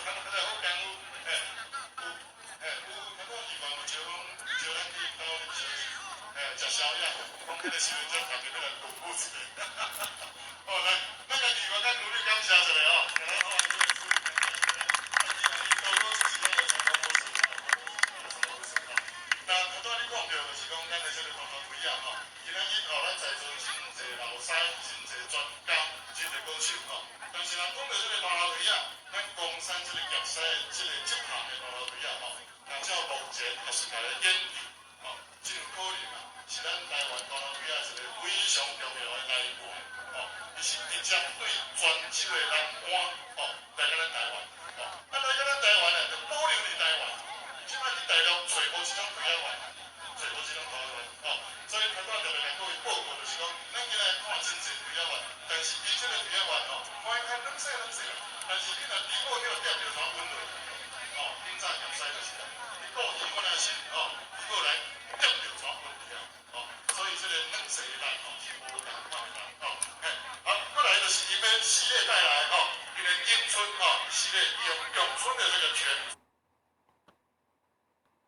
好功夫，嘿，有，嘿，有，頭拄議員有招講，招咱去兜啉燒酒，嘿，食宵夜，講彼个時陣才特別欲來鼓舞一下。好，來，咱共議員佮盧律感謝一下哦，來，好，這個處理感謝一下。啊，希望伊多多支持咱的傳統武術，傳統武術吼。那頭拄仔你講著就是講咱的這個大頭錘仔吼，今仔日吼，咱在座真濟老師、真濟專家、真濟高手吼。但是若講著這個大頭錘仔，咱岡山這個協西這個這項的大頭錘仔吼，若照目前學術界的研究，吼，真有可能啊，是咱台灣大頭錘仔一個非常重要的來源，吼，伊是直接對泉州的南安，吼，來到咱台灣，吼，啊來到咱台灣呢，就保留佇台灣。這擺去大陸揣無這種錘仔源，揣無這種錘仔源，吼，所以頭拄仔特別共各位報告就是講，咱今日看真濟錘仔源，但是伊這個錘仔源吼，看伊較軟細軟細啦，但是你若底部叫掂著，怎穩落？吼，頂早協西就是啦，你過去我若是吼，過來掂著怎穩去啊？吼，所以這個軟細的力吼是無仝款的力，吼，嘿，好，過來就是伊欲系列帶來吼，伊的詠春吼，系列詠詠春的這個拳。